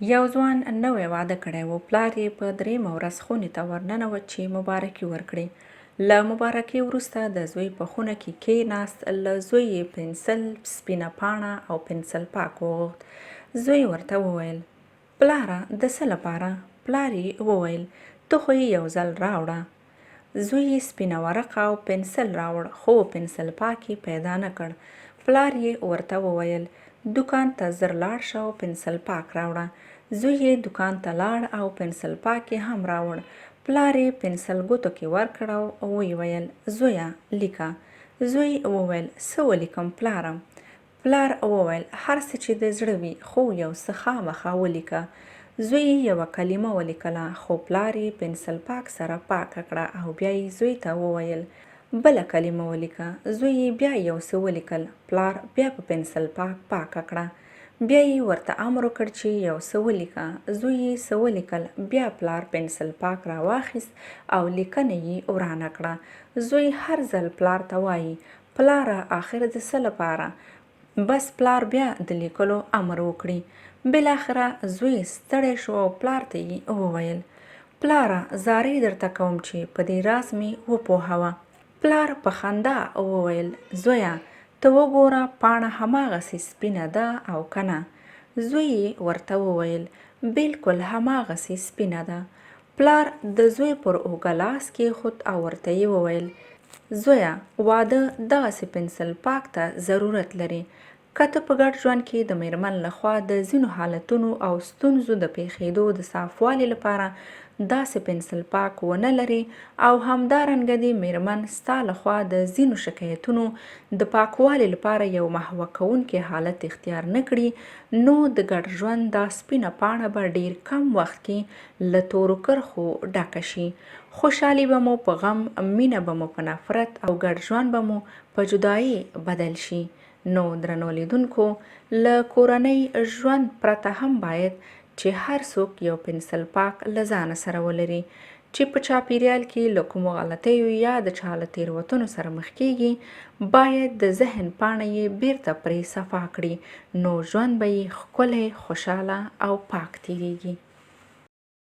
یو ځوان نوی واده کړی و، پلار یې په درېیمه ورځ خونې ته ورننوت چې مبارکي ورکړي. له مبارکۍ وروسته د زوی په خونه کې کېناست، له زوی یې پنسل، سپینه پاڼه او پنسل پاک وغوښت. زوی ورته وویل، پلاره د څه لپاره؟ پلار یې وویل، ته خو یې یو ځل راوړه. زوی یې سپینه ورقه او پنسل راوړ، خو پنسل پاک یې پیدا نه کړ. پلار یې ورته وویل، دوکان ته زر لاړ شه او پنسل پاک راوړه. زوی یې دوکان ته لاړ او پنسل پاک یې هم راوړ. پلار یې پنسل ګوتو کې ورکړ او ویې ویل، زویه! لیکه. زوی وویل، څه ولیکم پلاره؟ پلار وویل، هر څه چې د زړه وي، خو یو څه خامخا ولیکه. زوی یې یوه کلمه ولیکله، خو پلار یې پنسل پاک سره پاکه کړه او بیا یې زوی ته وویل، بله کلمه ولیکه. زوی یې بیا یو څه ولیکل، پلار بیا په پنسل پاک پاکه کړه. بیا یې ورته امر وکړ چې یو څه ولیکه. زوی یې څه ولیکل، بیا پلار پنسل پاک راواخیست او لیکنه یې ورانه کړه. زوی هر ځل پلار ته وایي، پلاره اخر د څه لپاره؟ بس پلار بیا د لیکلو امر وکړي. بالاخره زوی ستړی شو او پلار ته یې وویل، پلاره زارۍ درته کوم چې په دې راز مې وپوهوه. پلار په خندا وویل، زویه ته وګوره پاڼه هماغسې سپینه ده او که نه؟ زوی یې ورته وویل، بلکل هماغسې سپینه ده. پلار د زوی پر اوږه لاس کېښود او ورته یې وویل، زویه! واده دغسې پنسل پاک ته ضرورت لري. که ته په ګډ ژوند کې د مېرمن له خوا د ځینو حالتونو او ستونزو د پېښېدو د صافوالي لپاره داسې پنسل پاک ونه لرې او همدارنګه دې مېرمن ستا له خوا د ځینو شکایتونو د پاکوالي لپاره یو محوه کوونکی حالت اختیار نه کړي، نو د ګډ ژوند دا سپینه پاڼه به ډېر کم وخت کې له تورو کرښو ډکه شي. خوشالي به مو په غم، مینه به مو په نفرت او ګډ ژوند به مو په جدایۍ بدل شي. نو درنو لیدونکو له کورنۍ ژوند پرته هم باید چې هر څوک یو پنسل پاک له ځانه سره ولري چې په چاپیریال کې له کومو غلطیو یا د چا له تیروتنو سره مخ کیږي باید د ذهن پاڼه یې بیرته پرې صفا کړي نو ژوند به یې ښکلی، خوشاله او پاک تیریږي.